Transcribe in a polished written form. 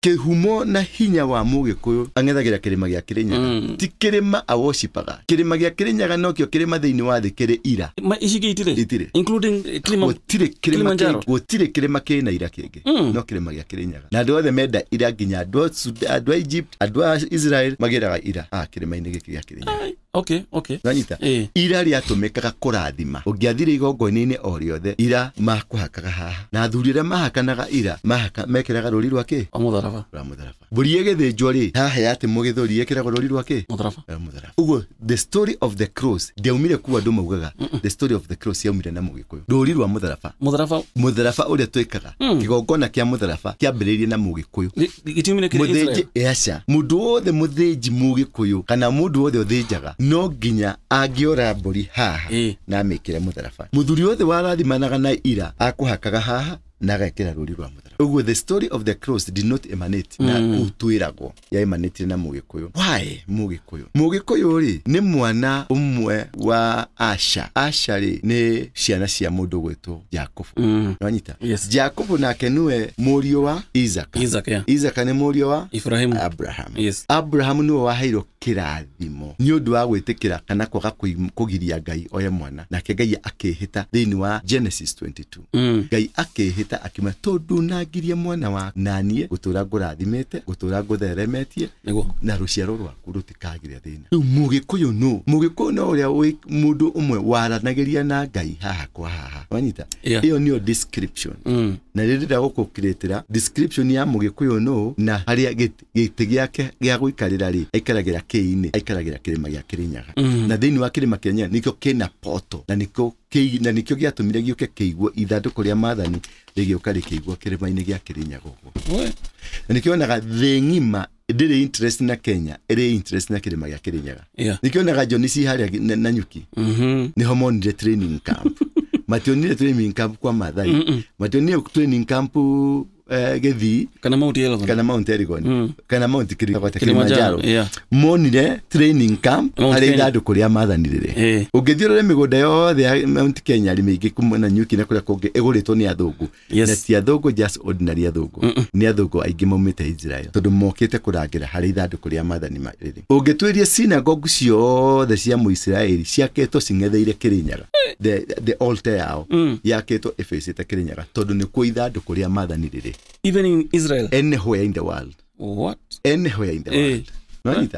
Kĩhumo na hinya wa Mũgĩkũyũ ang'ethagĩra kĩrĩma gĩa Kĩrĩnyaga. Ti kĩrĩma awocipaga. Kĩrĩma gĩa Kĩrĩnyaga nokĩo kĩrĩma thĩinĩ wa thĩ kĩrĩ ira. Ma ici ingĩ itirĩ? Itirĩ. Including Kilima, Gũtirĩ kĩrĩma Kilimanjaro. Gũtirĩ kĩrĩma kĩna ira kĩngĩ no kĩrĩma gĩa Kĩrĩnyaga. Na andũ othe menda ira, nginya andũ a andũ a Egypt, andũ a Israel magĩraga ira haha kĩrĩma-inĩ gĩkĩ gĩa Kĩrĩnyaga. Ai, okay. Nanyita. Ira rĩatũmĩkaga kũrathima. Ũngĩathire igongona-inĩ o rĩothe, ira makũhakaga haha. Na athuri arĩa mahakanaga ira mahaka mekĩraga rũri rwa kĩ? Wa mũtharaba. Rwa mũtharaba. Mbũri ĩgĩthĩnjwo rĩ, haha yatĩmwo gĩthũri ĩkĩragwo rũri rwa kĩ? Mũtharaba. Rwa mũtharaba. Ũguo the story of the cross ndĩaumire kuo andũ maugaga. The story of the cross yaumire na Mũgĩkũyũ. Rũri rwa mũtharaba. Mũtharaba. Mũtharaba ũrĩa twĩkaga. Kĩgongona kĩa mũtharaba kĩambĩrĩirie na Mũgĩkũyũ. Gĩtiumire kĩrĩ Mũthĩnji Israel. aca, mũndũ wothe mũthĩnji Mũgĩkũyũ kana mũndũ wothe ũthĩnjaga no nginya angĩora mbũri haha na amĩkĩre mũtharaba. Mũthuri wothe warathimanaga na ira akũhakaga haha na agekĩra rũri rwa mũtharaba. Ũguo the story of the cross did not emanate na kũu twĩragwo, ya emanatire na Mũgĩkũyũ. Why Mũgĩkũyũ? Mũgĩkũyũ rĩ nĩ mwana ũmwe wa Asha. Asha rĩ nĩ ciana cia mũndũ gwĩtwo Jakubu. Nĩwanyita? Yes. Jakubu nake nĩwe mũriũ wa Isaka. Isaac, yeah. Isaka nĩ mũriũ wa Ibrahimu. Abraham. Yes. Abraham nĩwe waheirwo kĩrathimo nĩ ũndũ wa gwĩtĩkĩra kana kwaga kũgiria Ngai oye mwana, nake Ngai akĩhĩta thĩinĩ wa Genesis 22. Ngai akĩhĩta akiuga tondũ nangirie mwana wa naniĩ gũtũra ngũrathimĩte, gũtũra ngũtheremetie Nĩguo. na rũciaro rwaku rũtikagĩra thĩna. Rĩu Mũgĩkũyũ nũ? Mũgĩkũyũ no ũrĩa mũndũ ũmwe waranagĩria na Ngai haha kwa haha. Wanyita? Yeah. Ĩyo nĩyo description. Na rĩrĩa ndĩrenda gũkũkĩrĩtĩra description ya Mũgĩkũyũ nũ, na harĩa gĩtĩ gĩake gĩa gũikarĩra rĩ, aikaragĩra kĩinĩ, aikaragĩra kĩrĩma gĩa Kĩrĩnyaga. Na thĩinĩ wa kĩrĩma kĩa Kĩrĩnyaga nĩkĩo kĩna poto, na nĩkĩo na nĩkĩo gĩatũmire gĩũke kĩigwo ithandũkũ rĩa maathani rĩgĩũka rĩkĩigwo kĩrĩma-inĩ gĩa Kĩrĩnyaga ũguo. We. Na nĩkĩo onaga thĩ ng'ima ndĩrĩ interest na Kenya, ĩrĩ interest na kĩrĩma gĩa Kĩrĩnyaga. Nĩkĩo onaga John ci harĩa na Nyuki. Nĩho monire training camp. Mationire training camp kwa Mathai. Mationire training camp Gĩthii. Kana Mount Elgon. Kana Mount Elgon. Kana Mount Kilimanjaro. Kilimanjaro. Monire training camp Mount harĩa Kenya. ithandũkũ rĩa maathani rĩrĩ. Ũngĩthiĩ ũrore mĩgũnda yothe ya Mount Kenya rĩ mĩingĩ kuma na Nyuki na kũrĩa kũngĩ ĩgũrĩtwo nĩ athũngũ. Na ti athũngũ just ordinary athũngũ. Nĩ athũngũ aingĩ maumĩte Israel tondũ mokĩte kũrangĩra harĩa ithandũkũ rĩa maathani rĩrĩ. Ũngĩtuĩria synagogue ciothe cia Mũisiraeli ciakĩtwo cing'etheire Kĩrĩnyaga. The altar yao yakĩtwo ĩbĩcĩte Kĩrĩnyaga tondũ nĩkuo ithandũkũ rĩa maathani rĩrĩ. Even in Israel. Anywhere in the world. What? Anywhere in the world. Nonyita?